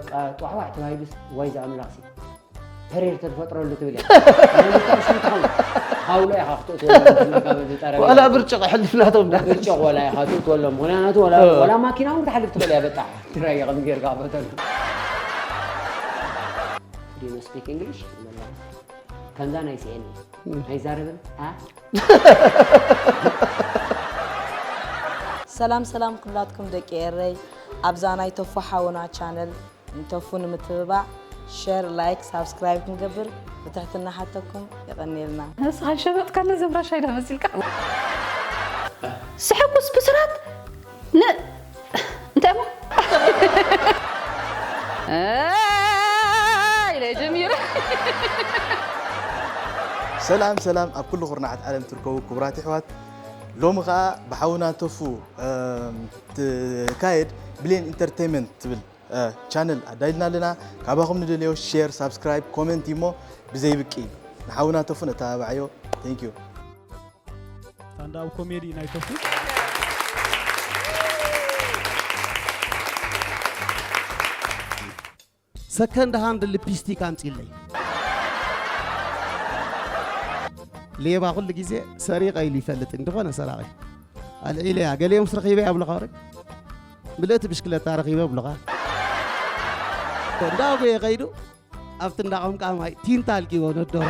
በቃ ጧሕዋሕ ተባሂሉስ ዋይ ዝኣምላኽሲ ተሬር ተዝፈጥረሉ ትብል እያ። ናይ ምጣሽ እንትኾን ሃውሎ ኢኻ ክትእትወሎም ዘለካ በዚ ጠረጴዛ። ዋላ ብርጭቕ ሕልፍናቶም ዳ ብርጭቕ ዋላ ኢኻ ትእትወሎም። ምኽንያቱ ዋላ እ። ዋላ ማኪና እውን ክትሓልፍ ትኽእል እያ በጣሕ። ትራይ ከም ጌርካ ፈተሉ። Do you speak English? ከምዛ ናይ ሲኤን ኣይዛረብን? ኣ? ሰላም ሰላም ኩላትኩም ደቂ ኤረይ ኣብዛ ናይ ቶፎ ሓውና ቻነል ንቶፉ ንምትብባዕ ሸር ላይክ ሳብስክራይብ ክንገብር ብትሕትና ሓተኩም የቐንየልና። ንስኻ ሸበጥካለ ዘምራሻይ ዳ መሲልካ። ስሕቁስ ብስራት ን እንታይ እሞ ኢለ ጀሚረ። ሰላም ሰላም ኣብ ኩሉ ኩርናዓት ዓለም ትርከቡ ክቡራት ይሕዋት፣ ሎሚ ኸዓ ብሓውና ተፉ ትካየድ ብሌን ኢንተርቴይመንት ትብል ቻነል ኣዳይልና ኣለና። ካባኹም ንደልዮ ሼር ሳብስክራይብ ኮመንት እሞ ብዘይብቂ ንሓውና ተፉ ነተባብዓዮ። Thank you። ስታንዳብ ኮሜዲ ናይ ተፉ። ሰከንድ ሃንድ ሊፕስቲክ ኣምፂለይ። ሌባ ኩሉ ግዜ ሰሪቐ ኢሉ ይፈልጥ እንተኾነ ሰራቒ ኣልዒለያ ገሊኦም ስረኺበ ኣብለኻ ወረድ ምልእቲ ብሽክለታ ረኺበ ኣብለኻ እንዳጎየ ከይዱ ኣብቲ እንዳቐምቃማይ ቲንታ ኣልቂቦ ነደሮ።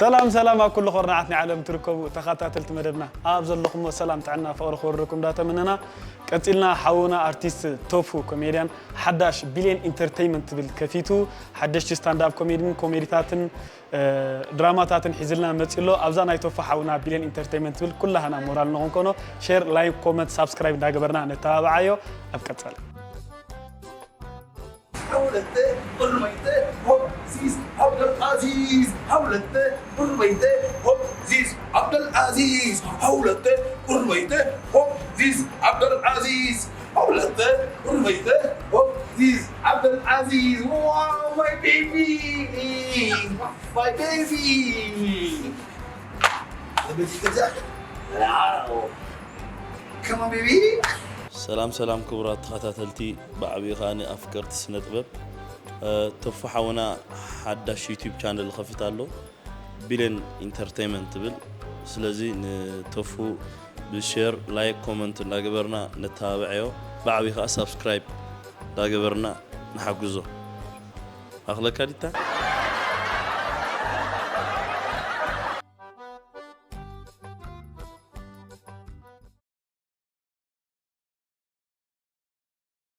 ሰላም ሰላም ኣብ ኩሉ ኮርናዓት ናይ ዓለም ትርከቡ ተኸታተልቲ መደብና ኣብ ዘለኹሞ ሰላም ጥዕና ፍቕሪ ክወርደኩም እንዳተመነና ቀፂልና ሓውና ኣርቲስት ቶፉ ኮሜድያን ሓዳሽ ቢልየን ኢንተርቴይመንት ትብል ከፊቱ ሓደሽቲ ስታንዳፕ ኮሜድን ኮሜዲታትን ድራማታትን ሒዝልና መፂሎ ኣብዛ ናይ ቶፉ ሓውና ቢልየን ኢንተርቴይመንት ትብል ኩላህና ሞራል ንኾንኮኖ ሼር ላይክ ኮመንት ሳብስክራይብ እንዳገበርና ነተባብዓዮ ኣብ ቀፀል حولت قرميت هوب زيز عبد العزيز حولت قرميت هوب زيز عبد العزيز حولت قرميت هوب زيز عبد العزيز حولت قرميت هوب زيز عبد العزيز واو ماي بيبي ماي بيبي لبيتي ترجع واو كمان بيبي ሰላም ሰላም ክቡራት ተኸታተልቲ ብዓብዩ ከኣ ንኣፍቀርቲ ስነ ጥበብ ተፉ ሓውና ሓዳሽ ዩቲብ ቻነል ከፊት ኣሎ ቢሌን ኢንተርቴይመንት ትብል ስለዚ ንተፉ ብሼር ላይክ ኮመንት እንዳገበርና ነተባብዐዮ ብዓብዩ ከኣ ሳብስክራይብ እንዳገበርና ንሓግዞ ኣኽለካ ዲታ